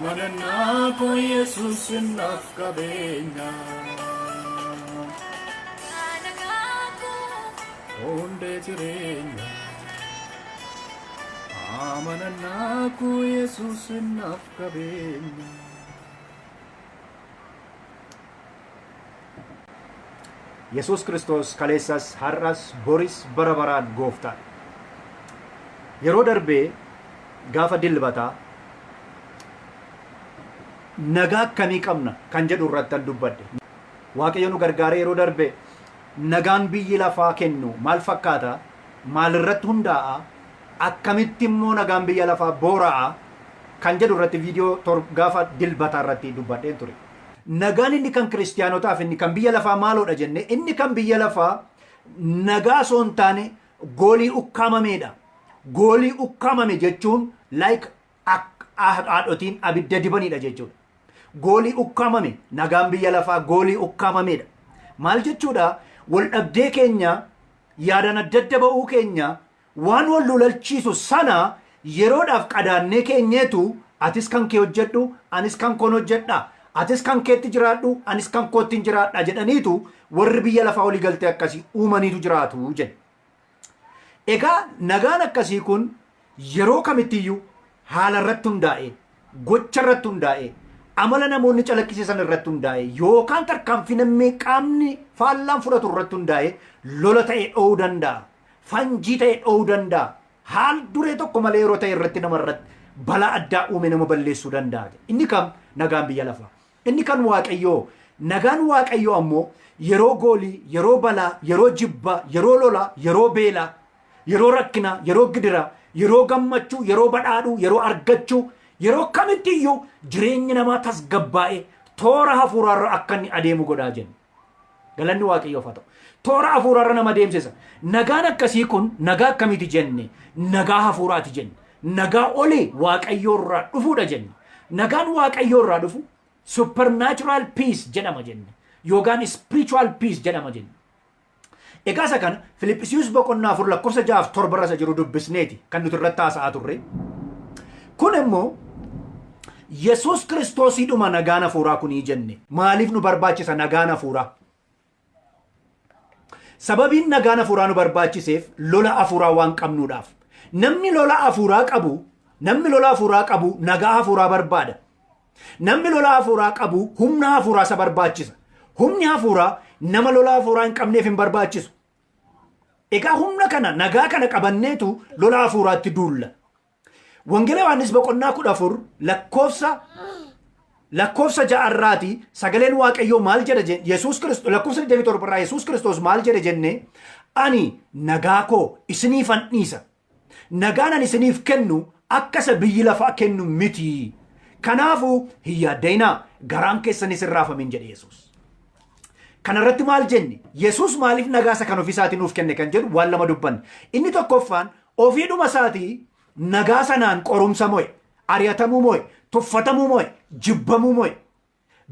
Amanannaa koo Yesuus naaf qabeenya. Hundee jireenya. Amanannaa koo Yesuus naaf qabeenya. Yesuus Kiristoos kaleessas har'as boris bara baraan gooftaadha. Yeroo darbee gaafa dilbataa nagaa akkamii qabna kan jedhu irrattan dubbadhe. Waaqayyo nu gargaaree yeroo darbe nagaan biyyi lafaa kennu maal fakkaata? Maalirratti hundaa'a? Akkamitti immoo nagaan biyya lafaa boora'a? Kan jedhu irratti viidiyoo gaafa dilbataa irratti dubbadheen ture. Nagaan inni kan kiristiyaanotaaf inni kan biyya lafaa maaloodha jenne, inni kan biyya lafaa nagaa osoo hin taane goolii ukkaamameedha. Goolii ukkaamame jechuun like haadhotiin abidda dibanidha jechuudha. Goolii ukkaamame, nagaan biyya lafaa goolii ukkaamameedha. Maal jechuudha? Wal dhabdee keenya, yaadaan adda adda ba'uu keenya, waan wal lolalchiisu sana yeroodhaaf qadaannee keenyeetu, atis kan kee hojjedhu, anis kan koon hojjedha, atis kan keetti jiraadhu, anis kan kootti hin jiraadha jedhaniitu warri biyya lafaa walii galtee akkasii uumaniitu jiraatu jedhe. Egaa nagaan akkasii kun yeroo kamittiyyuu haala irratti hundaa'e, gocha irratti hundaa'e, amala namoonni calaqqisiisan irratti hundaa'e, yookaan tarkaanfii namni qaamni faallaan fudhatu irratti hundaa'e lola ta'e dho'uu danda'a. Fanjii ta'e dho'uu danda'a. Haal duree tokko malee yeroo ta'e irratti nama irratti balaa addaa uume nama balleessuu danda'a. Inni kam? Nagaan biyya lafaa. Inni kan Waaqayyoo, nagaan Waaqayyoo ammoo yeroo goolii, yeroo balaa, yeroo jibbaa, yeroo lolaa, yeroo beelaa, yeroo rakkinaa, yeroo gidiraa, yeroo gammachuu, yeroo badhaadhuu, yeroo argachuu, yeroo kamitti iyyuu jireenyi namaa tasgabbaa'ee toora hafuuraarra akka inni adeemu godhaa jenna. Galanni Waaqayyoof haa ta'u. Toora hafuuraarra nama deemsisa. Nagaan akkasii kun nagaa akkamiiti jenne? Nagaa hafuuraati jenne. Nagaa olii Waaqayyoorraa dhufuudha jenne. Nagaan Waaqayyoorraa dhufu supernatural peace jedhama jenne. Yookaan spiritual peace jedhama jenne. Egaa isa kana Filiphisiiyus boqonnaa 4 lakkoofsa 6 7 irra isa jiru dubbisneeti kan nuti irratti haasa'aa turre. Kun immoo Yesuus Kiristoosiidhuma nagaan hafuuraa kunii jenne. Maaliif nu barbaachisa nagaan hafuuraa? Sababiin nagaan hafuuraa nu barbaachiseef lola hafuuraa waan qabnuudhaaf. Namni lola hafuuraa qabu, namni lola hafuuraa qabu nagaa hafuuraa barbaada. Namni lola hafuuraa qabu humna hafuuraa isa barbaachisa. Humni hafuuraa nama lola hafuuraa hin qabneef hin barbaachisu. Egaa humna kana, nagaa kana qabanneetu lola hafuuraatti duulla. Wangeela Yohaannis boqonnaa 14 lakkoofsa ja'arraati sagaleen Waaqayyoo maal jedha? Yesuus Kiristoos, lakkoofsa 27 irraa Yesuus Kiristoos maal jedhe jenne? Ani nagaa koo isiniifan dhiisa. Nagaan ani isiniif kennu akka isa biyyi lafaa kennu miti. Kanaafuu hin yaadda'inaa, garaan keessanis hin raafamin jedhe Yesuus. Kana irratti maal jenne? Yesuus maaliif nagaa isa kan ofii isaatii nuuf kenne kan jedhu waan lama dubbanne. Inni tokkoffaan, ofiidhuma isaatii nagaa sanaan qorumsa mo'e, ari'atamuu mo'e, tuffatamuu mo'e, jibbamuu mo'e,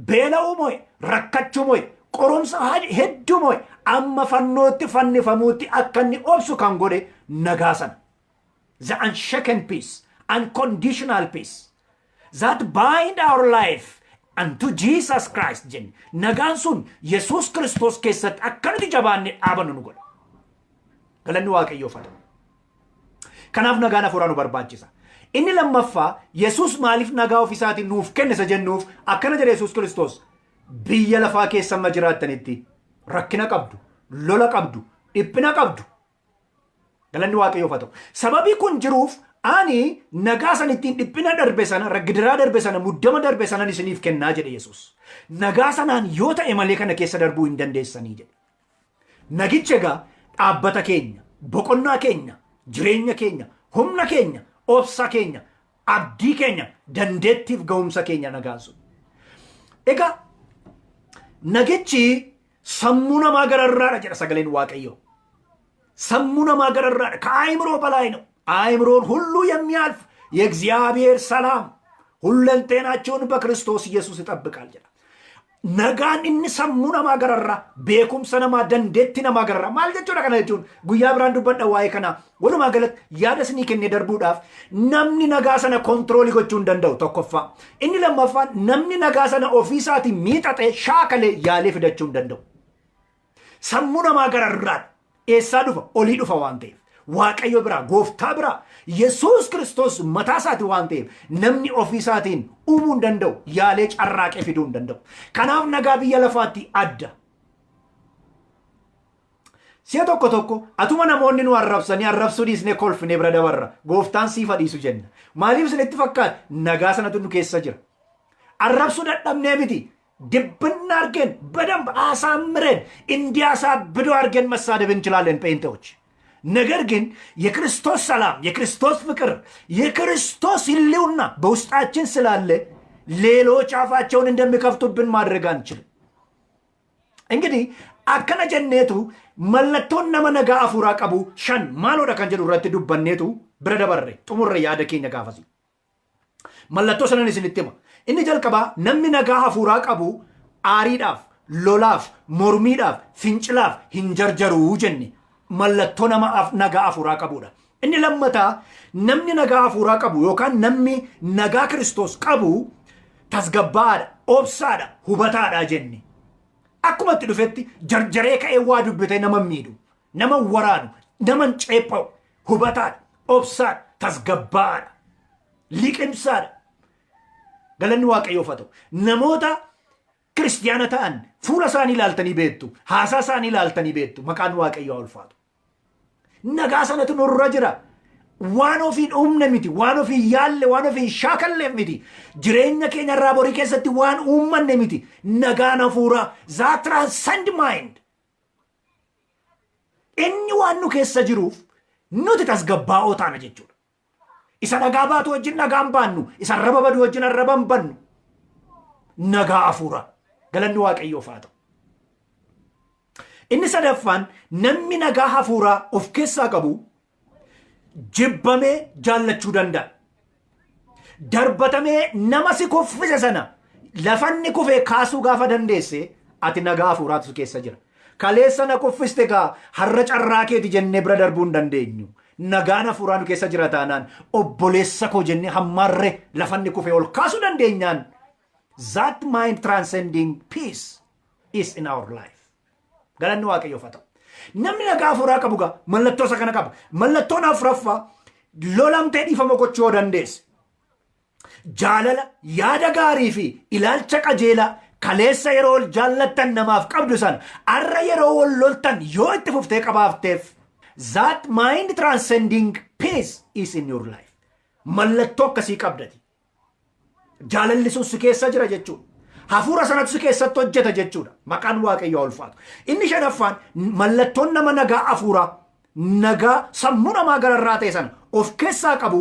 beela'uu mo'e, rakkachuu mo'e, qorumsa hedduu mo'e, amma fannootti fannifamuutti akka inni obsu kan godhe nagaa sana. The unshaken peace, unconditional peace that bind our life unto Jesus Christ jenne. Nagaan sun Yesuus Kiristoos keessatti akka nuti jabaanne dhaabannu nu godha. Galanni Waaqayyoof haa ta'u. Kanaaf nagaan hafuuraa nu barbaachisa. Inni lammaffaa, Yesuus maaliif nagaa ofiisaatiin nuuf kenne isa jennuuf, akkana jedhe Yesuus Kiristoos: biyya lafaa keessa amma jiraattanitti rakkina qabdu, lola qabdu, dhiphina qabdu. Galanni Waaqayyoof haa ta'u. Sababii kun jiruuf ani nagaa san ittiin dhiphina darbe sana, gidiraa darbe sana, muddama darbe sanan isiniif kennaa jedhe Yesuus. Nagaa sanaan yoo ta'e malee kana keessa darbuu hin dandeessanii jedhe. Nagichi egaa dhaabbata keenya, boqonnaa keenya, jireenya keenya, humna keenya, obsa keenya, abdii keenya, dandeettiif ga'umsa keenya nagaan sun. Egaa nagichi sammuu namaa gararraadha jedha sagaleen Waaqayyoo. Sammuu namaa gararraadha. ከአእምሮ በላይ ነው። አእምሮን ሁሉ የሚያልፍ የእግዚአብሔር ሰላም ሁለንተናቸውን በክርስቶስ ኢየሱስ ይጠብቃል jedha. Nagaan inni sammuu namaa gararraa, beekumsa namaa, dandeettii namaa gararraa maal jechuudha? Kana jechuun guyyaa biraan dubbadha waa'ee kanaa. Walumaa galatti yaada isinii kennee darbuudhaaf, namni nagaa sana control gochuu hin danda'u tokkoffaa. Inni lammaffaan, namni nagaa sana ofiisaatiin miixaxee, shaakalee, yaalee fidachuu hin danda'u. Sammuu namaa gararraadha. Eessaa dhufa? Olii dhufa waan ta'eef. Waaqayyo biraa, gooftaa biraa, Yesuus Kiristoos mataa isaati waan ta'eef, namni ofii isaatiin uumuu hin danda'u, yaalee carraaqee fiduu hin danda'u. Kanaaf nagaa biyya lafaatti adda. Si'a tokko tokko atuma namoonni nu arrabsanii, arrabsuu dhiisnee kolfinee bira dabarra. "Gooftaan siif dhiisu" jenna. Maaliif isinitti fakkaata? Nagaa sanatu nu keessa jira. Arrabsuu dadhabnee miti. ድብን አድርገን በደንብ አሳምረን እንዲያሳብዱ አድርገን መሳደብ እንችላለን ጴንጤዎች። ነገር ግን የክርስቶስ ሰላም፣ የክርስቶስ ፍቅር፣ የክርስቶስ ሕልውና በውስጣችን ስላለ ሌሎች አፋቸውን እንደሚከፍቱብን ማድረግ አንችልም። እንግዲህ akkana jenneetu, mallattoon nama nagaa hafuuraa qabu shan maaloodha kan jedhu irratti dubbanneetu bira dabarre, xumurre yaada keenya gaafasi. Mallattoo sanan isinitti hima. Inni jalqabaa, namni nagaa hafuuraa qabu aariidhaaf, lolaaf, mormiidhaaf, fincilaaf hin jarjaruu jenne, mallattoo nama nagaa hafuuraa qabudha. Inni lammataa, namni nagaa hafuuraa qabu yookaan namni nagaa Kiristoos qabu tasgabbaa'aadha, obsaadha, hubataadha jenne. Akkuma itti dhufetti jarjaree ka'ee waa dubbatee nama hin miidhu, nama hin waraanu, nama hin ceepha'u, hubataadha, obsaadha, tasgabbaa'aadha, liqimsaadha. Galanni Waaqayyoof haa ta'u. Namoota kiristiyaana ta'an fuula isaanii ilaaltanii beektu, haasaa isaanii ilaaltanii beektu, maqaan Waaqayyoo haa ulfaatu. Nagaa sanatu nurra jira. Waan ofiin uumne miti, waan ofiin yaalle, waan ofiin shaakalleef miti. Jireenya keenya irraa borii keessatti waan uummanne miti. Nagaan hafuuraa, that transcend mind. Inni waan nu keessa jiruuf nuti tasgabbaa'oo taana jechuudha. Isa dhagaa baatu wajjin dhagaan baannu, isa arraba badu wajjin arraba hin bannu. Nagaa hafuuraa. Galanni Waaqayyoof haa ta'u. Inni sadaffaan, namni nagaa hafuuraa of keessaa qabu jibbamee jaallachuu danda'a. Darbatamee nama si kuffise sana lafanni kufee kaasuu gaafa dandeesse, ati nagaa hafuuraatu si keessa jira. Kaleessa na kuffiste gaa, har'a carraa keeti jennee bira darbuu hin dandeenyu. Nagaan hafuuraa nu keessa jira taanaan, obboleessa koo jennee hammaarree lafanni kufee ol kaasuu dandeenyaan, that mind transcending peace is in our life. Galanni Waaqayyoof haa ta'u. Namni nagaa hafuuraa qabu gaa mallattoo isa kana qaba. Mallattoon afuraffaa, lolamtee dhiifama gochuu yoo dandeesse. Jaalala, yaada gaarii fi ilaalcha qajeelaa kaleessa yeroo wal jaallattan namaaf qabdu sana har'a yeroo wal loltan yoo itti fuftee qabaafteef, that mind transcending peace is in your life. Mallattoo akkasii qabdati. Jaalalli sun si keessa jira jechuudha. Hafuura sanatu si keessatti hojjeta jechuudha. Maqaan Waaqayyoo haa ulfaatu. Inni shanaffaan, mallattoon nama nagaa hafuuraa, nagaa sammuu namaa gararraa ta'e sana of keessaa qabu,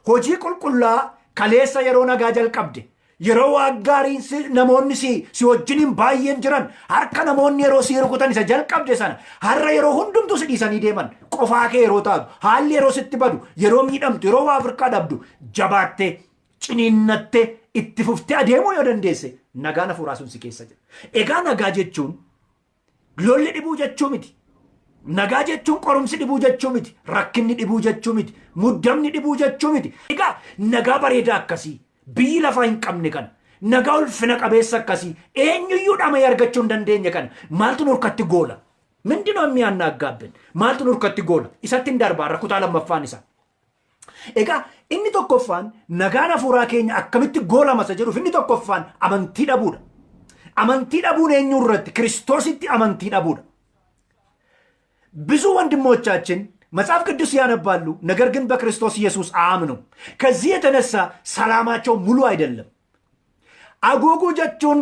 hojii qulqullaa kaleessa yeroo nagaa jalqabde, yeroo waan gaariin namoonni si wajjiniin baay'een jiran, harka namoonni yeroo si rukutan isa jalqabde sana, har'a yeroo hundumtuu si dhiisanii deeman, qofaa kee yeroo taatu, haalli yeroo sitti badu, yeroo miidhamtu, yeroo waa Afrikaa dhabdu, jabaattee ciniinnattee itti fuftee adeemuu yoo dandeesse, nagaan hafuuraa sun si keessa jira. Egaa nagaa jechuun lolli dhibuu jechuu miti. Nagaa jechuun qorumsi dhibuu jechuu miti. Rakkinni dhibuu jechuu miti. Muddamni dhibuu jechuu miti. Egaa nagaa bareedaa akkasii biyyi lafaa hin qabne kana, nagaa ulfina qabeessa akkasii eenyuyyuu dhama'ee argachuu hin dandeenye kana maaltu nurkatti goola? ምንድነው የሚያናጋብን? Maaltu nurkatti goola? Isatti hin darbaarra kutaa lammaffaan isaa. Egaa inni tokkoffaan, nagaan hafuuraa keenya akkamitti goolama isa jedhuuf, inni tokkoffaan amantii dhabuudha. Amantii dhabuun eenyu irratti? Kiristoositti amantii dhabuudha. ብዙ ወንድሞቻችን መጽሐፍ ቅዱስ ያነባሉ፣ ነገር ግን በክርስቶስ ኢየሱስ አያምኑም። ከዚህ የተነሳ ሰላማቸው ሙሉ አይደለም። Haguuguu jechuun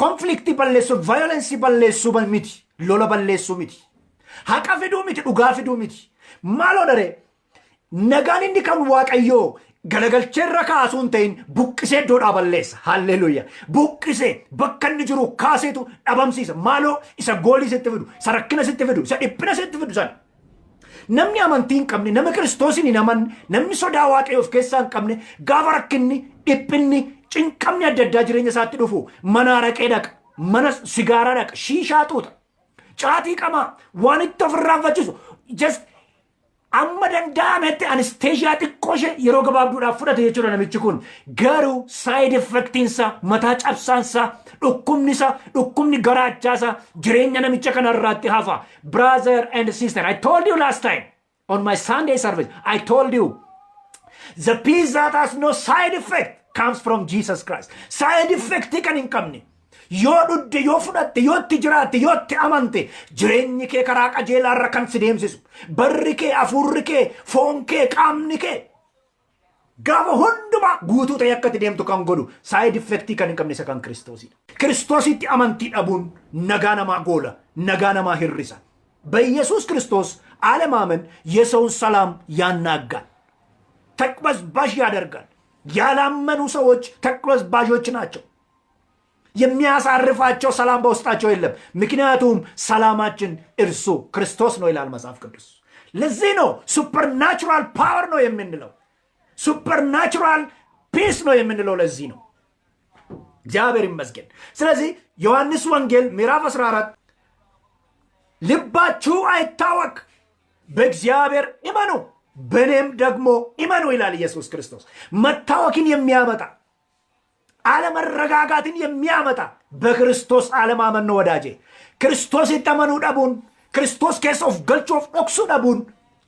conflict balleessuu, violence balleessuu miti, lola balleessuu miti, haqa fiduu miti, dhugaa fiduu miti. Maaloo daree nagaan inni kan Waaqayyoo galagalcheerra kaasuu hin ta'in, buqqisee iddoodhaa balleessa. Halleluuya. Buqqisee bakka inni jiru kaaseetu dhabamsiisa. Maaloo isa goolii sitti fidu, isa rakkina sitti fidu, isa dhiphina sitti fidu sana. Namni amantii hin qabne, nama Kiristoosiin hin amanne, namni sodaa Waaqayyoo of keessaa hin qabne, gaafa rakkinni, dhiphinni, cinqamni adda addaa jireenya isaatti dhufu, mana araqee dhaqa. Mana sigaaraa dhaqa, shiishaa xuuxa, caatii qamaa, waan itti ofirraanfachiisu just amma danda'ametti anesthesia xiqqoo ishee yeroo gabaabduudhaaf fudhate jechuudha namichi kun. Garuu side effectiinsa, mataa cabsaansa, dhukkubnisa, dhukkubni garaachaasa jireenya namicha kanarraatti hafa. Brother and sister, I told you last time on my Sunday service, I told you the peace that has no side effect comes from Jesus Christ. Side effect kan hin qabne, yoo dhugde, yoo fudhatte, yoo itti jiraatte, yoo itti amante, jireenyi kee karaa qajeelaarra kan si deemsisu, barri kee, hafuurri kee, foon kee, qaamni kee gaafa hundumaa guutuu ta'e akka itti deemtu kan godhu, side effect kan hin qabne isa kan Kiristoosidha. Kiristoositti amantii dhabuun nagaa namaa goola, nagaa namaa hir'isa. በኢየሱስ ክርስቶስ አለማመን የሰውን ሰላም ያናጋል፣ ተቅበዝባዥ ያደርጋል። ያላመኑ ሰዎች ተቅበዝባዦች ናቸው። የሚያሳርፋቸው ሰላም በውስጣቸው የለም። ምክንያቱም ሰላማችን እርሱ ክርስቶስ ነው ይላል መጽሐፍ ቅዱስ። ለዚህ ነው supernatural power ነው የምንለው፣ supernatural peace ነው የምንለው ለዚህ ነው። እግዚአብሔር ይመስገን። ስለዚህ ዮሐንስ ወንጌል ምዕራፍ 14 ልባችሁ አይታወክ፣ በእግዚአብሔር እመኑ፣ በእኔም ደግሞ እመኑ ይላል ኢየሱስ ክርስቶስ። መታወክን የሚያመጣ፣ አለመረጋጋትን የሚያመጣ በክርስቶስ አለማመን ነው ወዳጄ። Kiristoositti amanuu dhabuun, Kiristoos keessa of galchuu, of dhoksuu dhabuun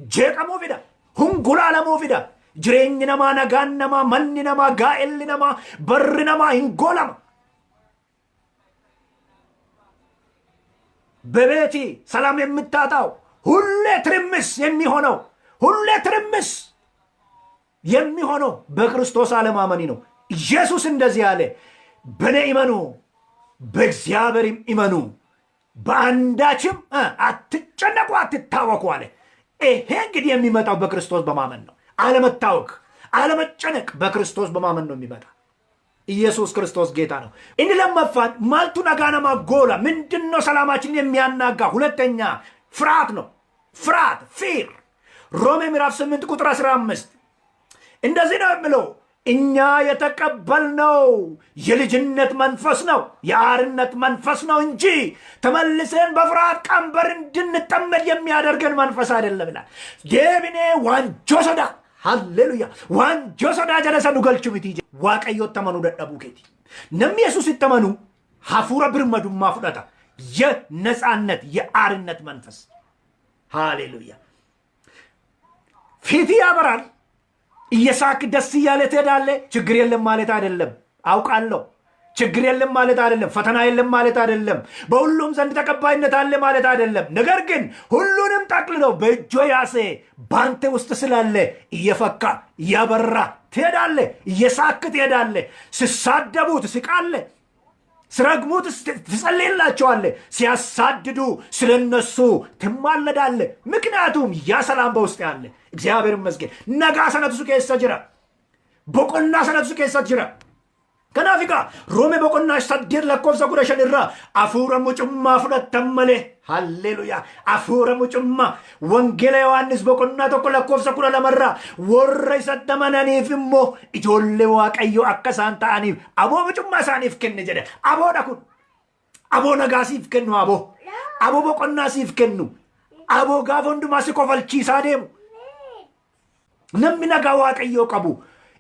jeeqamuu fida, hungulaalamuu fida. Jireenyi namaa, nagaan namaa, manni namaa, gaa'elli namaa, barri namaa hin goolama. በቤቲ ሰላም የምታጣው፣ ሁሌ ትርምስ የሚሆነው፣ ሁሌ ትርምስ የሚሆነው በክርስቶስ አለማመኒ ነው። ኢየሱስ እንደዚህ አለ፣ በእኔ እመኑ፣ በእግዚአብሔርም እመኑ፣ በአንዳችም አትጨነቁ፣ አትታወኩ አለ። ይሄ እንግዲህ የሚመጣው በክርስቶስ በማመን ነው። አለመታወክ፣ አለመጨነቅ በክርስቶስ በማመን ነው የሚመጣ። ኢየሱስ ክርስቶስ ጌታ ነው። Inni lammaffaan maaltu nagaa namaa goola? ምንድን ነው ሰላማችንን የሚያናጋ? ሁለተኛ ፍርሃት ነው። ፍርሃት፣ fear። ሮሜ ምዕራፍ 8 ቁጥር 15 እንደዚህ ነው የሚለው፣ እኛ የተቀበልነው የልጅነት መንፈስ ነው፣ የአርነት መንፈስ ነው እንጂ ተመልሰን በፍርሃት ቀንበር እንድንጠመድ የሚያደርገን መንፈስ አይደለም ይላል። Deebinee waanjoo sodaa, ሃሌሉያ, waanjoo sodaa jala isa nu galchu miti. Waaqayyotti amanuu dadhabuu keeti. Namni Yesuusitti amanu hafuura birmadummaa fudhata. የነፃነት የአርነት መንፈስ፣ ሃሌሉያ። ፊት ያበራል። እየሳክ ደስ እያለ ትሄዳለህ። ችግር የለም ማለት አይደለም፣ አውቃለሁ። ችግር የለም ማለት አይደለም። ፈተና የለም ማለት አይደለም። በሁሉም ዘንድ ተቀባይነት አለ ማለት አይደለም። ነገር ግን ሁሉንም ጠቅልሎ በእጆ ያሴ በአንተ ውስጥ ስላለ እየፈካ እያበራ ትሄዳለህ። እየሳክ ትሄዳለህ። ሲሳደቡ ትስቃለህ። ሲረግሙ ትጸልይላቸዋለህ። ሲያሳድዱ ስለነሱ ትማለዳለህ። ምክንያቱም ያ ሰላም በውስጥ ያለ። እግዚአብሔር ይመስገን። Nagaa sanatu si keessa jira. Boqonnaa sanatu si keessa jira. Kanaaf egaa Roome boqonnaa 8 lakkoofsa 15 irraa hafuura mucummaa fudhattan malee, halleluyaa, hafuura mucummaa. Wangeela Yohaannis boqonnaa 1 lakkoofsa 12 irraa warra isatti amananiif immoo ijoollee Waaqayyoo akka isaan ta'aniif aboo mucummaa isaaniif kenne jedhe. Aboodha kun. Aboo nagaa siif kennu, aboo boqonnaa siif kennu, aboo gaafa hundumaa si kofalchiisaa deemu. Namni nagaa Waaqayyoo qabu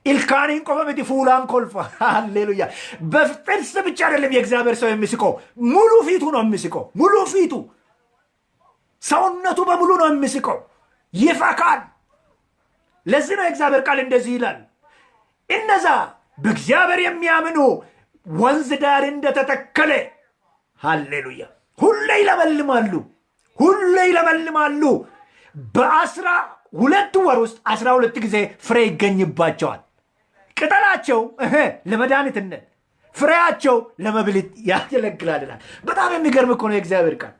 ilkaaniin qofa miti, fuulaan kolfa. ሃሌሉያ። በጥርስ ብቻ አይደለም የእግዚአብሔር ሰው የሚስቀው፣ ሙሉ ፊቱ ነው የሚስቀው። ሙሉ ፊቱ፣ ሰውነቱ በሙሉ ነው የሚስቀው፣ ይፈካል። ለዚህ ነው የእግዚአብሔር ቃል እንደዚህ ይላል፣ እነዛ በእግዚአብሔር የሚያምኑ ወንዝ ዳር እንደተተከለ፣ ሃሌሉያ፣ ሁሌ ይለመልማሉ፣ ሁሌ ይለመልማሉ። በ12 ወር ውስጥ 12 ጊዜ ፍሬ ይገኝባቸዋል። ቅጠላቸው ለመድኃኒትነት፣ ፍሬያቸው ለመብል ያገለግላል ይላል። በጣም የሚገርም እኮ ነው የእግዚአብሔር ቃል።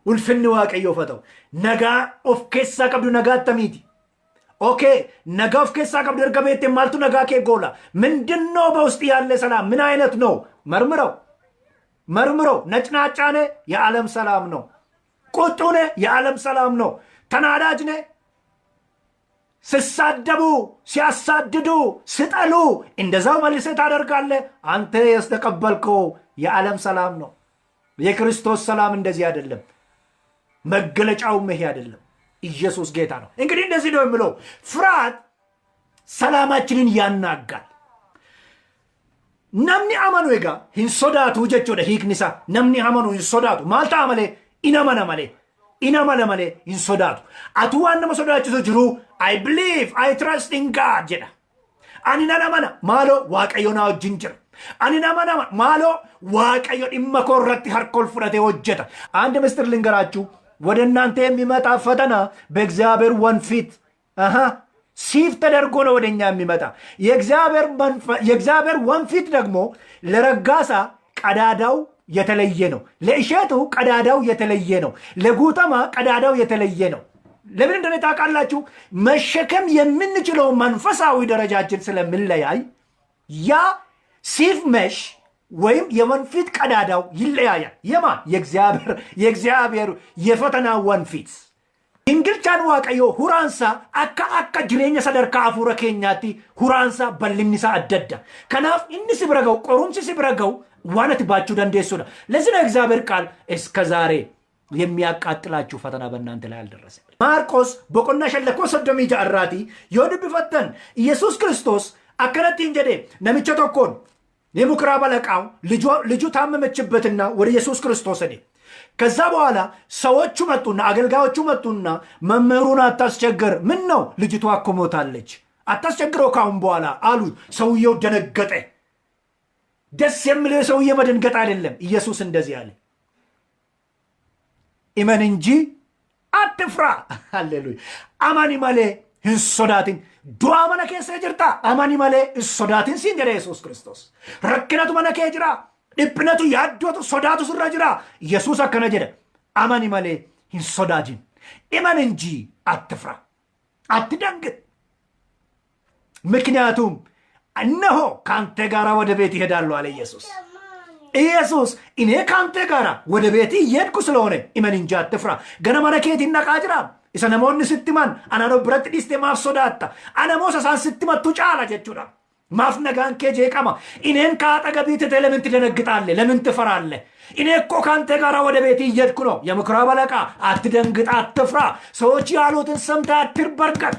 Ulfinni Waaqayyoof haa ta'u. Nagaa of keessaa qabdu nagaa attamiiti? Okay, nagaa of keessaa qabdu erga beekte maaltu nagaa kee goola? ምንድን ነው በውስጥ ያለ ሰላም? ምን አይነት ነው? መርምረው፣ መርምረው። ነጭናጫ ነህ? የዓለም ሰላም ነው። ቁጡ ነህ? የዓለም ሰላም ነው። ተናዳጅ ነህ? ስሳደቡ፣ ሲያሳድዱ፣ ስጠሉ እንደዛው መልሰህ ታደርጋለህ። አንተ የተቀበልከው የዓለም ሰላም ነው። የክርስቶስ ሰላም እንደዚህ አይደለም። መገለጫውም ይሄ አይደለም። ኢየሱስ ጌታ ነው። እንግዲህ እንደዚህ ነው የሚለው፣ ፍርሃት ሰላማችንን ያናጋል። Namni amanu egaa hin sodaatu jechuudha hiikni isaa. Namni amanu hin sodaatu. Maal ta'a malee? In amana malee. In amana malee hin sodaatu. Atuu waan nama sodaachisu jiru, "I believe, I trust in God" jedha. Ani nan amana, maaloo Waaqayyo naa wajjin jira. Ani nan amana, maaloo Waaqayyo dhimma koo irratti harka ol fudhatee hojjeta. አንድ ምስጢር ልንገራችሁ። ወደ እናንተ የሚመጣ ፈተና በእግዚአብሔር ወንፊት አሃ sieve ተደርጎ ነው ወደ እኛ የሚመጣ። የእግዚአብሔር ወንፊት ደግሞ ለረጋሳ ቀዳዳው የተለየ ነው። ለእሸቱ ቀዳዳው የተለየ ነው። ለጉተማ ቀዳዳው የተለየ ነው። ለምን እንደሆነ ታውቃላችሁ? መሸከም የምንችለው መንፈሳዊ ደረጃችን ስለሚለያይ ያ sieve mesh ወይም የወንፊት ቀዳዳው ይለያያል። የማ የእግዚአብሔር የፈተና ወንፊት። Gingilchaan Waaqayyoo huraansaa akka jireenya sadarkaa hafuura keenyaatti huraansaa bal'inni isaa adda adda. Kanaaf inni si bira ga'u, qorumsi si bira ga'u waan ati baachuu dandeessudha. ለዚህ ነው እግዚአብሔር ቃል እስከ ዛሬ የሚያቃጥላችሁ ፈተና በእናንተ ላይ አልደረሰም። Maarqos boqonnaa 5 lakkoofsa 36 irraatii yoo dubbifattan, Yesuus Kiristoos akkanattiin jedhe namicha tokkoon. የምኩራብ አለቃው ልጁ ታመመችበትና ወደ ኢየሱስ ክርስቶስ ሄደ። ከዛ በኋላ ሰዎቹ መጡና፣ አገልጋዮቹ መጡና "መምህሩን አታስቸግር፣ ምን ነው ልጅቷ እኮ ሞታለች፣ አታስቸግረው ካሁን በኋላ" አሉት። ሰውየው ደነገጠ። ደስ የሚለው የሰውዬ መደንገጥ አይደለም። ኢየሱስ እንደዚህ አለ፣ "እመን እንጂ አትፍራ።" ሃሌሉያ። Amani malee hin sodaatin. Du'a mana keessa jirta, amani malee hin sodaatin siin jedhe Yesuus Kiristoos. Rakkinatu mana kee jira, dhiphinatu, yaaddootu, sodaatu sirra jira. Yesuus akkana jedhe, "Amani malee hin sodaatin." እመን እንጂ አትፍራ፣ አትደንግጥ። ምክንያቱም እነሆ ከአንተ ጋር ወደ ቤት እሄዳለሁ አለ ኢየሱስ። ኢየሱስ እኔ ከአንተ ጋር ወደ ቤት እየሄድኩ ስለሆነ እመን እንጂ አትፍራ። Gara mana keetiin dhaqaa jira. Isa namoonni sitti himan anaan of biratti dhiiste maaf sodaatta? Ana moo isa isaan sitti himattu caala jechuudha. Maaf nagaan kee jeeqama? እኔን ከአጠገብህ ትተህ ለምን ትደነግጣለህ? ለምን ትፈራለህ? እኔ እኮ ከአንተ ጋር ወደ ቤት እየሄድኩ ነው። የምኩራብ አለቃ አትደንግጥ፣ አትፍራ። ሰዎች ያሉትን ሰምተህ አትርበርገጥ፣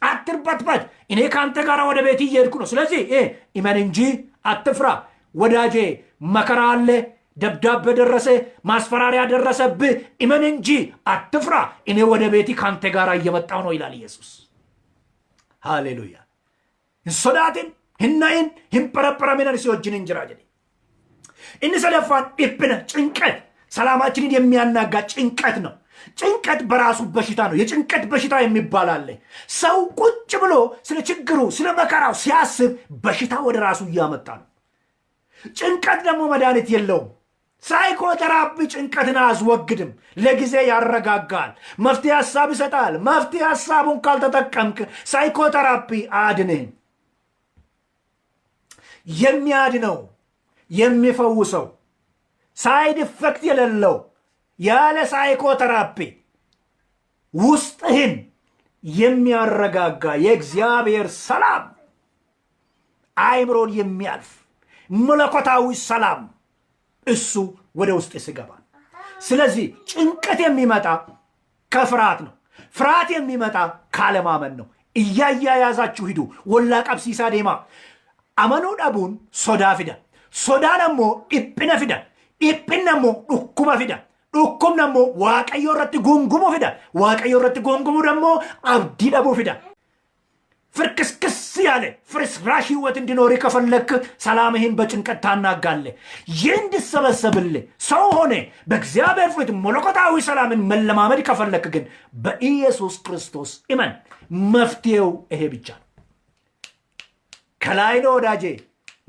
አትርበትበት። እኔ ከአንተ ጋር ወደ ቤት እየሄድኩ ነው። ስለዚህ እመን እንጂ አትፍራ። ወዳጄ፣ መከራ አለ፣ ደብዳቤ ደረሰ፣ ማስፈራሪያ ደረሰብህ። እመን እንጂ አትፍራ። እኔ ወደ ቤቴ ከአንተ ጋር እየመጣሁ ነው ይላል ኢየሱስ። ሃሌሉያ። Hin sodaatin, hin na'in, hin pharapharamin, ani si wajjin jira jedhe. Inni sadaffaan dhiphina, ጭንቀት፣ ሰላማችንን የሚያናጋ ጭንቀት ነው። ጭንቀት በራሱ በሽታ ነው። የጭንቀት በሽታ የሚባል አለ። ሰው ቁጭ ብሎ ስለ ችግሩ፣ ስለ መከራው ሲያስብ በሽታ ወደ ራሱ እያመጣ ነው። ጭንቀት ደግሞ መድኃኒት የለውም። Psychotherapy ጭንቀትን አያስወግድም። ለጊዜ ያረጋጋል፣ መፍትሄ ሀሳብ ይሰጣል። መፍትሄ ሀሳቡን ካልተጠቀምክ psychotherapy አያድንህም። የሚያድነው፣ የሚፈውሰው፣ side effect የሌለው፣ ያለ psychotherapy ውስጥህን የሚያረጋጋ የእግዚአብሔር ሰላም፣ አእምሮን የሚያልፍ መለኮታዊ ሰላም እሱ ወደ ውስጥ ሲገባ። ስለዚህ ጭንቀት የሚመጣ ከፍርሃት ነው። ፍርሃት የሚመጣ ካለማመን ነው። እያያያዛችሁ ሂዱ። Wal qabsiisaa deemaa. Amanuu dhabuun sodaa fida. Sodaan ammoo dhiphina fida. Dhiphinni ammoo dhukkuba fida. Dhukkubni ammoo Waaqayyo irratti gungumuu fida. Waaqayyo irratti gungumuu ammoo abdii dhabuu fida. ፍርክስክስ ያለ ፍርስራሽ ህይወት እንዲኖር ከፈለክ ሰላምህን በጭንቀት ታናጋለህ። ይህ እንዲሰበሰብልህ ሰው ሆነ በእግዚአብሔር ፊት መለኮታዊ ሰላምን መለማመድ ከፈለክ ግን በኢየሱስ ክርስቶስ እመን። መፍትሄው ይሄ ብቻ ነው። ከላይ ነው ወዳጄ፣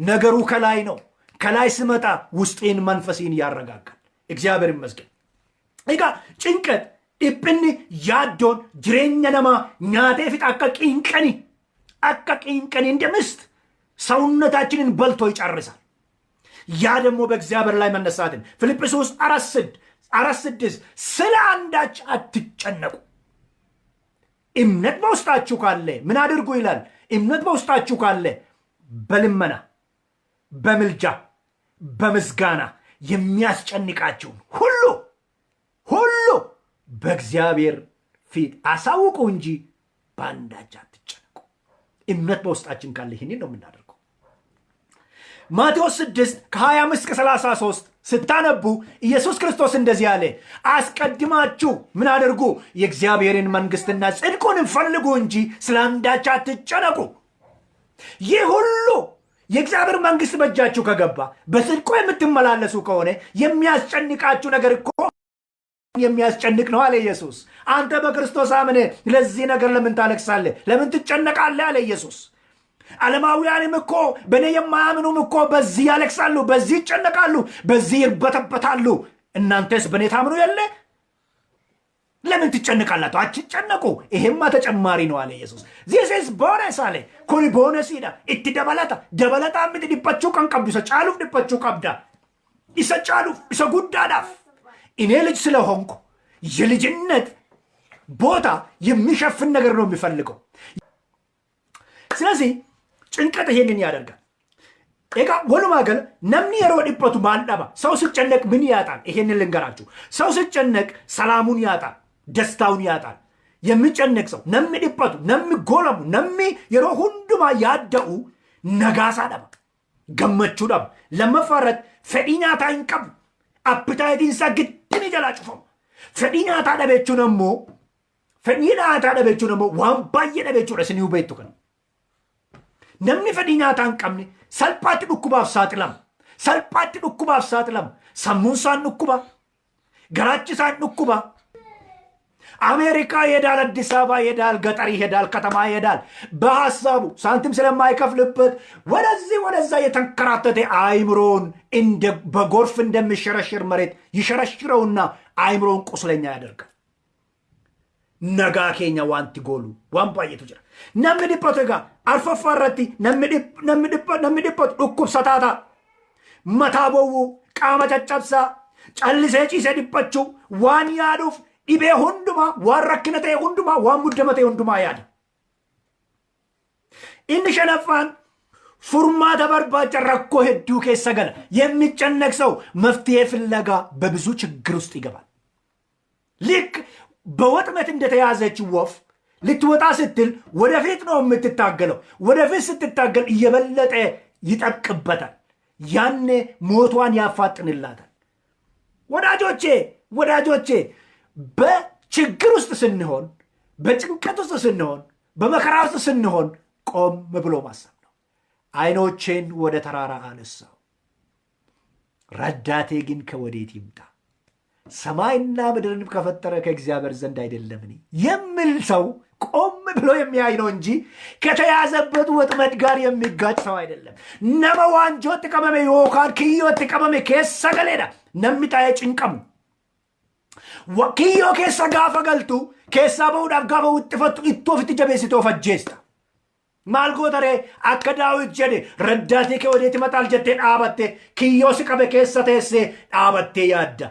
ነገሩ ከላይ ነው። ከላይ ስመጣ ውስጤን መንፈሴን ያረጋጋል። እግዚአብሔር ይመስገን። Egaa ጭንቀት, dhiphinni, yaaddoon jireenya namaa nyaatee fixa. akka qiinqanii እንደ ምስት ሰውነታችንን በልቶ ይጨርሳል። ያ ደግሞ በእግዚአብሔር ላይ መነሳትን። ፊልጵስዩስ 4:6፣ ስለ አንዳች አትጨነቁ። እምነት በውስጣችሁ ካለ ምን አድርጉ ይላል? እምነት በውስጣችሁ ካለ በልመና፣ በምልጃ፣ በምስጋና የሚያስጨንቃችሁን ሁሉ ሁሉ በእግዚአብሔር ፊት አሳውቁ እንጂ በአንዳች አትጨነቁ። እምነት በውስጣችን ካለ ይህንን ነው የምናደርገው። ማቴዎስ 6 ከ25 እስከ 33 ስታነቡ ኢየሱስ ክርስቶስ እንደዚህ አለ፣ አስቀድማችሁ ምን አድርጉ? የእግዚአብሔርን መንግሥትና ጽድቁን ፈልጉ እንጂ ስለ አንዳች አትጨነቁ። ይህ ሁሉ የእግዚአብሔር መንግሥት በእጃችሁ ከገባ፣ በጽድቁ የምትመላለሱ ከሆነ የሚያስጨንቃችሁ ነገር እኮ የሚያስጨንቅ ነው አለ ኢየሱስ። አንተ በክርስቶስ አምነህ ለዚህ ነገር ለምን ታለቅሳለህ? ለምን ትጨነቃለህ? አለ ኢየሱስ። ዓለማውያንም እኮ፣ በእኔ የማያምኑም እኮ በዚህ ያለቅሳሉ፣ በዚህ ይጨነቃሉ፣ በዚህ ይርበተበታሉ። እናንተስ በእኔ ታምኑ የለ፣ ለምን ትጨነቃላችሁ? አትጨነቁ። ይሄማ ተጨማሪ ነው አለ ኢየሱስ። This is bonus አለ። Kuni bonusiidha, itti dabalata. Dabalataa miti, dhiphachuu kan qabdu isa caaluuf dhiphachuu qabda, isa caaluuf, isa guddaadhaaf. እኔ ልጅ ስለሆንኩ የልጅነት ቦታ የሚሸፍን ነገር ነው የሚፈልገው። ስለዚህ ጭንቀት ይሄንን ያደርጋል። Egaa walumaa gala namni yeroo dhiphatu maal dhaba? ሰው ሲጨነቅ ምን ያጣል? ይሄንን ልንገራችሁ። ሰው ሲጨነቅ ሰላሙን ያጣል፣ ደስታውን ያጣል። የሚጨነቅ ሰው፣ namni dhiphatu, namni goolamu, namni yeroo hundumaa yaadda'u nagaasaa dhaba, gammachuu dhaba. Lammaffaa irratti fedhii nyaataa hin qabu. Appetiteiin isaa giddini jalaa cufama. Fedhii nyaataa dhabe jechuun ammoo, fedhii nyaataa dhabe jechuun ammoo waan baay'ee dhabe jechuudha, isin hubeettu kana. Namni fedhii nyaataa hin qabne salphaatti dhukkubaaf saaxilama. Salphaatti dhukkubaaf saaxilama. Sammuun isaan dhukkuba. Garaachi isaan dhukkuba. አሜሪካ ይሄዳል፣ አዲስ አበባ ይሄዳል፣ ገጠር ይሄዳል፣ ከተማ ይሄዳል። በሀሳቡ ሳንቲም ስለማይከፍልበት ወደዚህ ወደዛ የተንከራተተ አይምሮን እንደ በጎርፍ እንደሚሸረሽር መሬት ይሸረሽረውና አይምሮን ቁስለኛ ያደርጋል። Nagaa keenya wanti goolu waan baay'eetu jira. Namni dhiphatu egaa arfaffaa irratti namni dhiphatu dhukkubsataa ta'a. Mataa bowwuu, qaama caccabsaa, callisee ciisee dhiphachuu, waan yaaduuf dhibee hundumaa, waan rakkina ta'e hundumaa, waan muddama ta'e hundumaa yaada. Inni shanaffaan furmaata barbaacha rakkoo hedduu keessa gala. የሚጨነቅ ሰው መፍትሄ ፍለጋ በብዙ ችግር ውስጥ ይገባል። ልክ በወጥመድ እንደተያዘች ወፍ ልትወጣ ስትል ወደፊት ነው የምትታገለው። ወደፊት ስትታገል እየበለጠ ይጠብቅበታል። ያኔ ሞቷን ያፋጥንላታል። ወዳጆቼ፣ ወዳጆቼ፣ በችግር ውስጥ ስንሆን፣ በጭንቀት ውስጥ ስንሆን፣ በመከራ ውስጥ ስንሆን ቆም ብሎ ማሰብ ነው። ዓይኖቼን ወደ ተራራ አነሳሁ፣ ረዳቴ ግን ከወዴት ይምጣ? ሰማይና ምድርን ከፈጠረ ከእግዚአብሔር ዘንድ አይደለምን? የሚል ሰው ቆም ብሎ የሚያይ ነው እንጂ ከተያዘበት ወጥመድ ጋር የሚጋጭ ሰው አይደለም። Nama waanjootti qabame yookaan kiyyootti qabame keessa galeedha namni taa'ee cinqamu. Kiyyoo keessa gaafa galtu, keessaa bahuudhaaf gaafa wixxifattu, ittoo ofitti jabeessitee of ajjeesta. Maal goota ree? Akka Daawit jedhe ረዳቴ ከወዴት ይመጣል jettee dhaabatte, kiyyoo si qabe keessa teessee dhaabattee yaadda.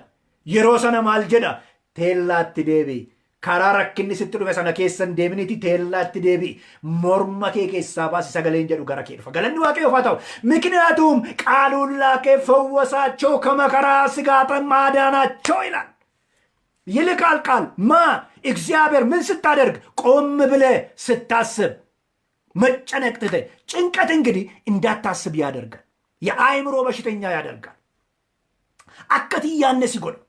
Yeroo sana maal jedha? Teellaatti deebi'i. Karaa rakkinni sitti dhufe sana keessa hin deeminiiti teellaatti deebi'i. Morma kee keessaa baasi sagaleen jedhu gara kee dhufa. Galanni Waaqayyoof haa ta'u. ምክንያቱም ቃሉን ላከ፣ ፈወሳቸው፣ ከመከራ ስጋት ማዳናቸው ይላል። ይልካል ቃል ማ እግዚአብሔር። ምን ስታደርግ? ቆም ብለህ ስታስብ፣ መጨነቅ ትተህ። ጭንቀት እንግዲህ እንዳታስብ ያደርጋል። የአእምሮ በሽተኛ ያደርጋል። Akka hin yaanne si godha.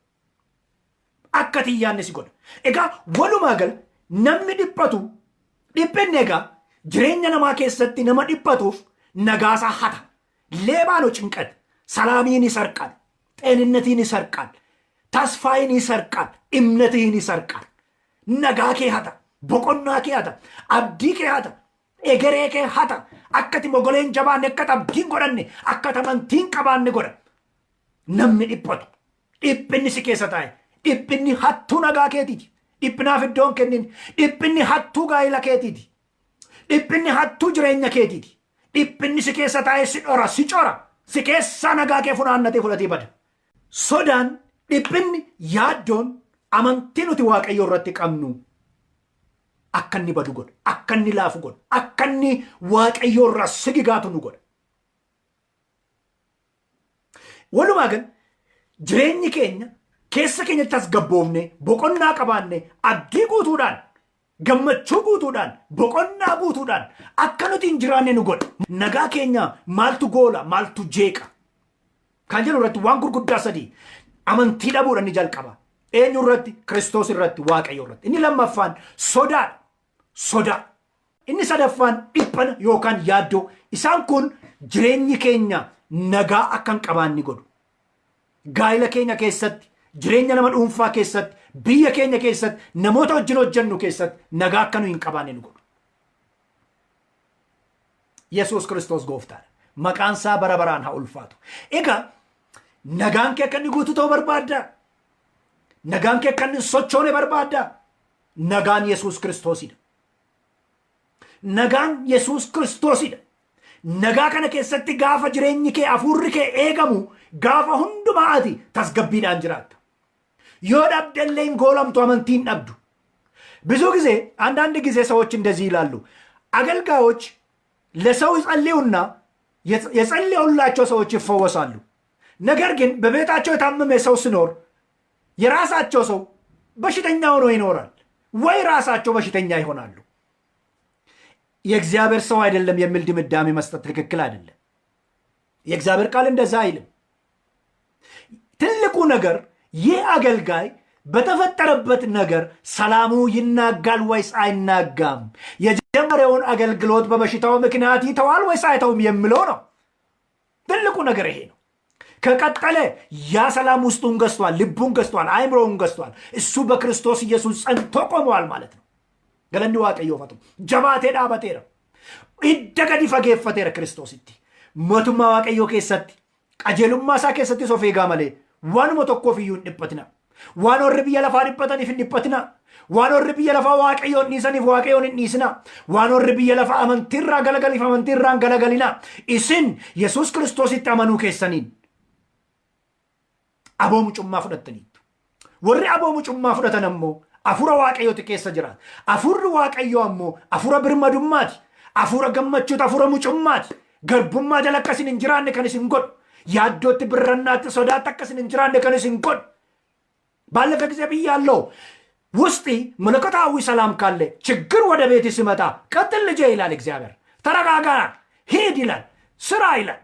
Akka hin yaanne si godha. Egaa walumaa gala namni dhiphatu, dhiphinni egaa jireenya namaa keessatti nama dhiphatuuf nagaasaa hata. ሌባ ነው ጭንቀት። ሰላምህን ይሰርቃል፣ ጤንነትህን ይሰርቃል፣ ተስፋህን ይሰርቃል፣ እምነትህን ይሰርቃል። Nagaa kee hata, boqonnaa kee hata, abdii kee hata, egeree kee hata. Akka ati mogolee hin jabaanne, akka ati abdii hin godhanne, akka ati amantii hin qabaanne godha. Namni dhiphatu, dhiphinni si keessa taa'e, dhiphinni hattuu nagaa keetiiti. Dhiphinaaf iddoo hin kennin. Dhiphinni hattuu gaa'ila keetiiti. Dhiphinni hattuu jireenya keetiiti. Dhiphinni si keessa taa'e si dhora, si cora, si keessaa nagaa kee funaannatee fudhatee bada. Sodaan, dhiphinni, yaaddoon amantii nuti Waaqayyo irratti qabnu Akka inni badu godha. Akka inni laafu godha. Akka inni Waaqayyoo irraa sigigaatu nu godha. Walumaa gal jireenyi keenya keessa keenyatti tasgabboofne, boqonnaa qabaanne, abdii guutuudhaan, gammachuu guutuudhaan, boqonnaa guutuudhaan akka nuti hin jiraanne nu godha. Nagaa keenya maaltu goola, maaltu jeeqa kan jedhu irratti waan gurguddaa sadii: amantii dhabuudhaan ni jalqaba. Eenyu irratti? Kiristoos irratti, Waaqayyo irratti. Inni lammaffaan sodaadha. Sodaa. Inni sadaffaan dhiphana yookaan yaaddoo. Isaan kun jireenyi keenya nagaa akka hin qabaanne godhu. Gaa'ila keenya keessatti, jireenya nama dhuunfaa keessatti, biyya keenya keessatti, namoota wajjin hojjennu keessatti nagaa akka nu hin qabaanne nu godhu. Yesuus Kiristoos gooftaadha. Maqaan isaa bara baraan haa ulfaatu. Egaa nagaan kee akka inni guutuu ta'uu barbaaddaa? Nagaan kee akka inni hin sochoone barbaaddaa? Nagaan Yesuus Kiristoosidha. Nagaan Yesuus Kiristoosidha. Nagaa kana keessatti gaafa jireenyi kee, hafuurri kee eegamu, gaafa hundumaa ati tasgabbiidhaan jiraatta. Yoo dhabdellee hin goolamtu, amantii hin dhabdu. ብዙ ጊዜ፣ አንዳንድ ጊዜ ሰዎች እንደዚህ ይላሉ። አገልጋዮች ለሰው ይጸልዩና የጸለዩላቸው ሰዎች ይፈወሳሉ። ነገር ግን በቤታቸው የታመመ ሰው ሲኖር የራሳቸው ሰው በሽተኛ ሆኖ ይኖራል፣ ወይ ራሳቸው በሽተኛ ይሆናሉ። የእግዚአብሔር ሰው አይደለም የሚል ድምዳሜ መስጠት ትክክል አይደለም። የእግዚአብሔር ቃል እንደዛ አይልም። ትልቁ ነገር ይህ አገልጋይ በተፈጠረበት ነገር ሰላሙ ይናጋል ወይስ አይናጋም፣ የጀመረውን አገልግሎት በበሽታው ምክንያት ይተዋል ወይስ አይተውም የሚለው ነው። ትልቁ ነገር ይሄ ነው። ከቀጠለ ያ ሰላም ውስጡን ገዝቷል፣ ልቡን ገዝቷል፣ አእምሮውን ገዝቷል። እሱ በክርስቶስ ኢየሱስ ጸንቶ ቆመዋል ማለት ነው። Galanni Waaqayyoof haa ta'u. Jabaatee dhaabateera. Hidda gadi fageeffateera Kiristoositti. Mootummaa Waaqayyoo keessatti, qajeelummaa isaa keessattis of eegaa malee waanuma tokkoof iyyuu hin dhiphatina. Waan warri biyya lafaa dhiphataniif hin dhiphatina. Waan warri biyya lafaa Waaqayyoon dhiisaniif Waaqayyoon hin dhiisina. Waan warri biyya lafaa amantiirraa galagaliif amantiirraa hin galagalina. Isin Yesuus Kiristoositti amanuu keessaniin aboo mucummaa fudhattaniittu. Warri aboo mucummaa fudhatan ammoo afura Waaqayyooti keessa jiraata. Afurri Waaqayyoo ammoo afura birmadummaati. Afura gammachuuti, afura mucummaati. Garbummaa jala akka isin hin jiraanne kan isin godhu. Yaaddootti, birrannaatti, sodaatti akka isin hin jiraanne kan isin godhu. ባለፈ ጊዜ ብያለሁ። ውስጥ መለኮታዊ ሰላም ካለ ችግር ወደ ቤት ሲመጣ ቀጥል ልጄ ይላል እግዚአብሔር። ተረጋጋ፣ ሂድ ይላል፣ ስራ ይላል፣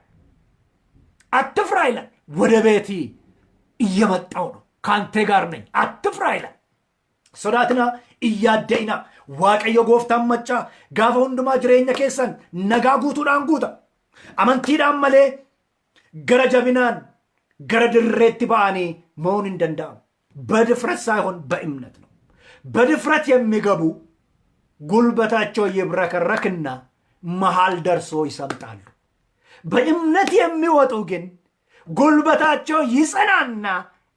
አትፍራ ይላል። ወደ ቤት እየመጣው ነው፣ ከአንተ ጋር ነኝ፣ አትፍራ ይላል። Sodaatinaa, hin yaadda'inaa. Waaqayyo gooftaan maccaa gaafa hundumaa jireenya keessan nagaa guutuudhaan guuta. Amantiidhaan malee gara jabinaan gara dirreetti ba'anii mo'uun hin danda'amu. በድፍረት ሳይሆን በእምነት ነው። በድፍረት የሚገቡ ጉልበታቸው ይብረከረክና መሃል ደርሶ ይሰምጣሉ። በእምነት የሚወጡ ግን ጉልበታቸው ይጸናና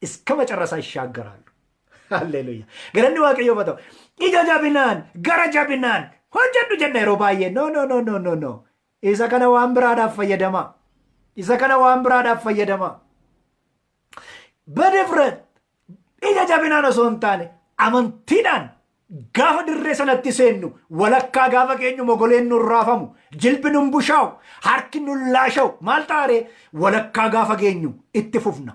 እስከ መጨረሻ ይሻገራሉ። Halleluuyaa. Galanni Waaqayyoof haa ta'u. Ija jabinaan, gara jabinaan hojjedhu jenna yeroo baay'ee. No, no, no, no, no, no. Isa kana waan biraadhaaf fayyadama. Isa kana waan biraadhaaf fayyadama. በድፍረት ija jabinaan osoo hin taane amantiidhaan gaafa dirree sanatti seennu, walakkaa gaafa keenyu mogoleen nun raafamu, jilbi nun bushaa'u, harki nun laasha'u. Maal taaree? Walakkaa gaafa geenyu itti fufna.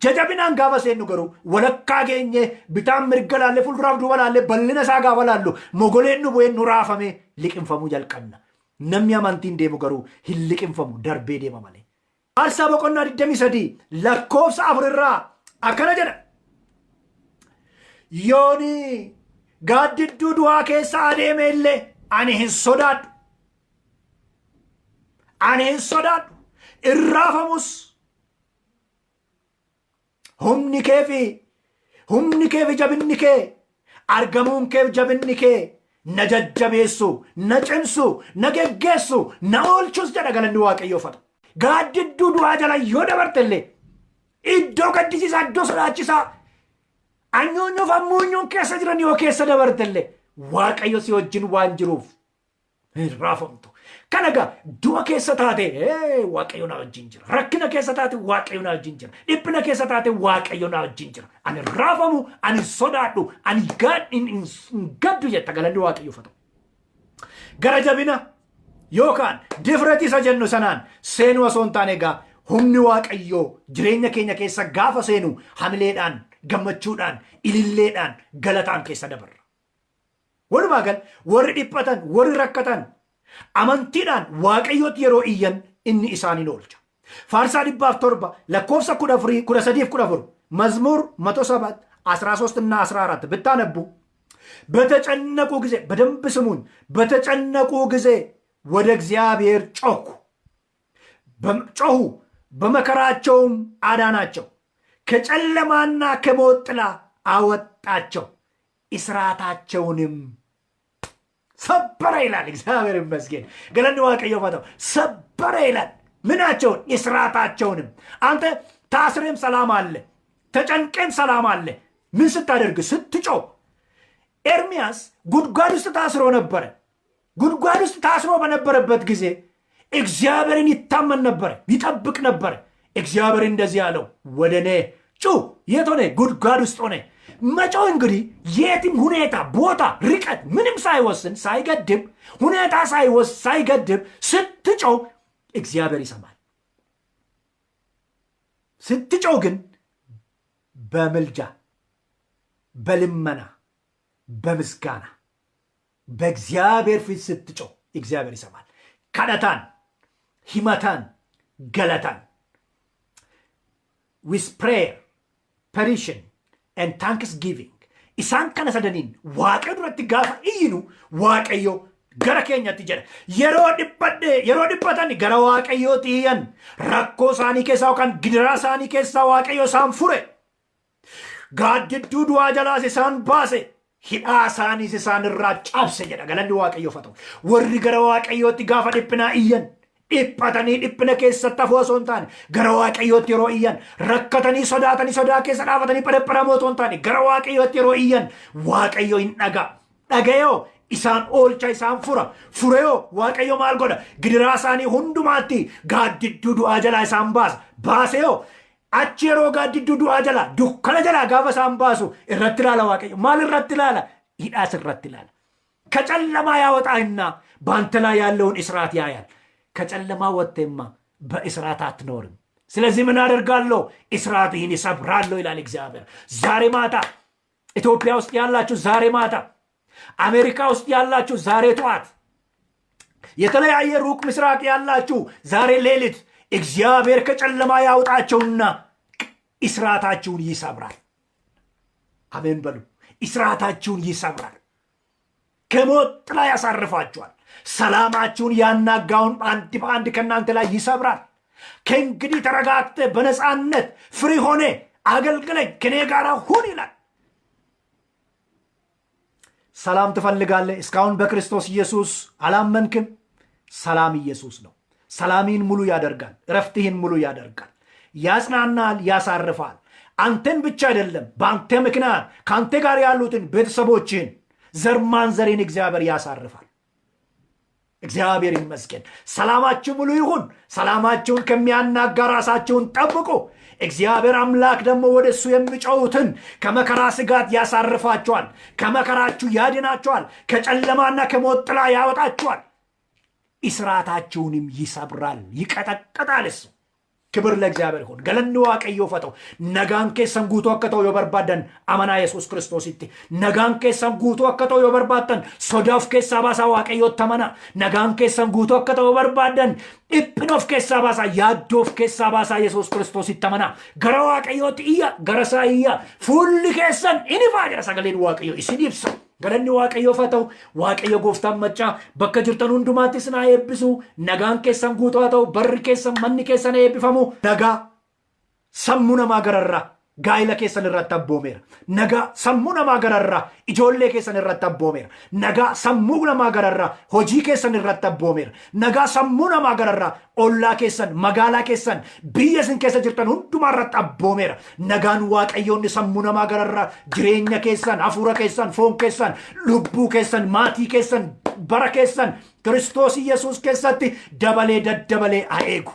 Jajabinaan gaafa seennu garuu walakkaa geenye bitaan mirga laallee, fuulduraaf duuba laallee, bal'ina isaa gaafa laallu mogoleen nu bu'een nu raafame, liqinfamuu jalqabna. Namni amantiin deemu garuu hin liqinfamu, darbee deema malee. Faarsaa boqonnaa 23 lakkoofsa 4 irraa akkana jedha. Yooni gaaddidduu du'aa keessa adeeme illee ani hin sodaadhu. Ani hin sodaadhu. Irraafamus, humni kee fi jabinni kee, argamuun kee fi jabinni kee na jajjabeessu, na cimsu, na geggeessu, na oolchus jedha. Galanni Waaqayyoof haa ta'u. Gaaddidduu du'aa jala yoo dabarte illee, iddoo gaddisiisaa, iddoo sodaachisaa anyoonyoof ammuunyoon keessa jiran yoo keessa dabarte illee, Waaqayyo si wajjin waan jiruuf hin raafamtu. Kana egaa du'a keessa taate Waaqayyo na wajjin jira. Rakkina keessa taate Waaqayyo na wajjin jira. Dhiphina keessa taate Waaqayyo na wajjin jira. Ani hin raafamu, ani hin sodaadhu, ani hin gaddu jetta. Galanni Waaqayyoof haa ta'u. Gara jabina yookaan difrati isa jennu sanaan seenuu osoo hin taane, egaa humni Waaqayyoo jireenya keenya keessa gaafa seenu hamileedhaan, gammachuudhaan, ililleedhaan, galataan keessa dabarra. Walumaa gal warri dhiphatan, warri rakkatan amantiidhaan Waaqayyootti yeroo iyyan inni isaaniin oolcha. Faarsaa 107 lakkoofsa 14, 13 14, መዝሙር 107 13 እና 14 ብታነቡ፣ በተጨነቁ ጊዜ፣ በደንብ ስሙኝ፣ በተጨነቁ ጊዜ ወደ እግዚአብሔር ጮኩ ጮኹ፣ በመከራቸውም አዳናቸው፣ ከጨለማና ከሞት ጥላ አወጣቸው፣ እስራታቸውንም ሰበረ ይላል። እግዚአብሔር ይመስገን። Galanni Waaqayyoof haa ta'u። ሰበረ ይላል። ምናቸውን? እስራታቸውንም። አንተ ታስሬም ሰላም አለ፣ ተጨንቄም ሰላም አለ። ምን ስታደርግ? ስትጮህ። ኤርሚያስ ጉድጓድ ውስጥ ታስሮ ነበረ። ጉድጓድ ውስጥ ታስሮ በነበረበት ጊዜ እግዚአብሔርን ይታመን ነበረ፣ ይጠብቅ ነበረ። እግዚአብሔር እንደዚህ አለው፣ ወደ እኔ ጩህ። የት ሆነ? ጉድጓድ ውስጥ ሆነ። መጮህ እንግዲህ የትም ሁኔታ፣ ቦታ፣ ርቀት ምንም ሳይወስን፣ ሳይገድብ፣ ሁኔታ ሳይገድብ ስትጮህ እግዚአብሔር ይሰማል። ስትጮህ ግን በምልጃ፣ በልመና፣ በምስጋና በእግዚአብሔር ፊት ስትጮህ እግዚአብሔር ይሰማል። Kadhataan, himataan, galataan, with prayer, petition and thanksgiving, isaan kana sadaniin Waaqayyo duratti gaafa iyyinu Waaqayyo gara keenyatti jedha. Yeroo dhiphadhe, yeroo dhiphatan gara Waaqayyootti iyyan, rakkoo isaanii keessaa yookaan gidiraa isaanii keessaa Waaqayyo isaan fure. Gaaddidduu du'aa jalaas isaan baase, hidhaa isaaniis isaan irraa cabse jedha. Galanni Waaqayyoof haa ta'u. Warri gara Waaqayyootti gaafa dhiphinaa iyyan, dhiphatanii dhiphina keessatti hafuu osoo hin taane, gara Waaqayyootti yeroo iyyan, rakkatanii sodaatanii sodaa keessa dhaabatanii pherepheramoo osoo hin taane, gara Waaqayyootti yeroo iyyan Waaqayyo hin dhaga. Dhagayoo isaan oolcha, isaan fura. Fureyoo Waaqayyo maal godha? Gidiraa isaanii hundumaatti gaaddidduu du'aa jalaa isaan baasa. Baaseyoo achi yeroo gaaddidduu du'aa jalaa, dukkana jalaa gaafa isaan baasu irratti ilaala Waaqayyo. Maal irratti ilaala? Hidhaas irratti ilaala. ከጨለማ ያወጣህና በአንተ ላይ ያለውን እስራት ያያል። ከጨለማ ወጥተህማ በእስራት አትኖርም። ስለዚህ ምን አደርጋለሁ? እስራትህን እሰብራለሁ ይላል እግዚአብሔር። ዛሬ ማታ ኢትዮጵያ ውስጥ ያላችሁ፣ ዛሬ ማታ አሜሪካ ውስጥ ያላችሁ፣ ዛሬ ጠዋት የተለያየ ሩቅ ምስራቅ ያላችሁ፣ ዛሬ ሌሊት እግዚአብሔር ከጨለማ ያውጣቸውና እስራታችሁን ይሰብራል። አሜን በሉ። እስራታችሁን ይሰብራል። ከሞት ጥላ ያሳርፋችኋል። ሰላማችሁን ያናጋውን አንድ በአንድ ከእናንተ ላይ ይሰብራል። ከእንግዲህ ተረጋግተህ በነፃነት free ሆነህ አገልግለኝ፣ ከኔ ጋር ሁን ይላል። ሰላም ትፈልጋለህ? እስካሁን በክርስቶስ ኢየሱስ አላመንክም? ሰላም ኢየሱስ ነው። ሰላምህን ሙሉ ያደርጋል። እረፍትህን ሙሉ ያደርጋል። ያጽናናል፣ ያሳርፋል። አንተን ብቻ አይደለም፣ በአንተ ምክንያት ከአንተ ጋር ያሉትን ቤተሰቦችህን፣ ዘር ማንዘርህን እግዚአብሔር ያሳርፋል። እግዚአብሔር ይመስገን። ሰላማችሁ ሙሉ ይሁን። ሰላማችሁን ከሚያናጋ ራሳችሁን ጠብቁ። እግዚአብሔር አምላክ ደግሞ ወደ እሱ የሚጮሁትን ከመከራ ስጋት ያሳርፋችኋል። ከመከራችሁ ያድናችኋል። ከጨለማና ከሞት ጥላ ያወጣችኋል። እስራታችሁንም ይሰብራል፣ ይቀጠቅጣል እሱ። ክብር ለእግዚአብሔር ይሁን። Galanni Waaqayyoof haa ta'u። Nagaan keessan guutuu akka ta'u yoo barbaaddan amanaa Yesuus Kiristoositti. Nagaan keessan guutuu akka ta'u yoo barbaaddan sodaa of keessaa baasaa Waaqayyootti amanaa. Nagaan keessan guutuu akka ta'u yoo barbaaddan dhiphina of keessaa baasaa, yaaddoo of keessaa baasaa Yesuus Kiristoositti amanaa. Gara Waaqayyootti iyya, gara isaa iyya. Fuulli keessan in ifaa jedha sagaleen Waaqayyoo, isin ibsa. Galanni Waaqayyoof haa ta'u. Waaqayyo gooftaan maccaa bakka jirtan hundumaatti isin haa eebbisu. Nagaan keessan guutuu haa ta'u. Barri keessan, manni keessan eebbifamu. Nagaa sammuu namaa gararraa gaa'ila keessan irratti abboomeera. Nagaa sammuu namaa gararraa ijoollee keessan irratti abboomeera. Nagaa sammuu namaa gararraa hojii keessan irratti abboomeera. Nagaa sammuu namaa gararraa ollaa keessan, magaalaa keessan, biyya isin keessa jirtan hundumaa irratti abboomeera. Nagaan Waaqayyoonni sammuu namaa gararraa jireenya keessan, hafuura keessan, foon keessan, lubbuu keessan, maatii keessan Bara keessan Kiristoos Yesuus keessatti dabalee daddabalee haa eegu.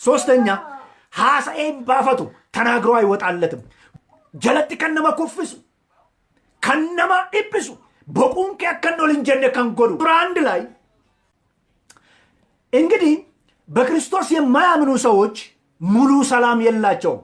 ሶስተኛ haasa'ee hin baafatu, ተናግሮ አይወጣለትም። Jalatti kan nama kuffisu, kan nama dhiphisu, boquun kee akka inni ol hin jenne kan godhu. ቁጥር 1 ላይ እንግዲህ በክርስቶስ የማያምኑ ሰዎች ሙሉ ሰላም የላቸውም።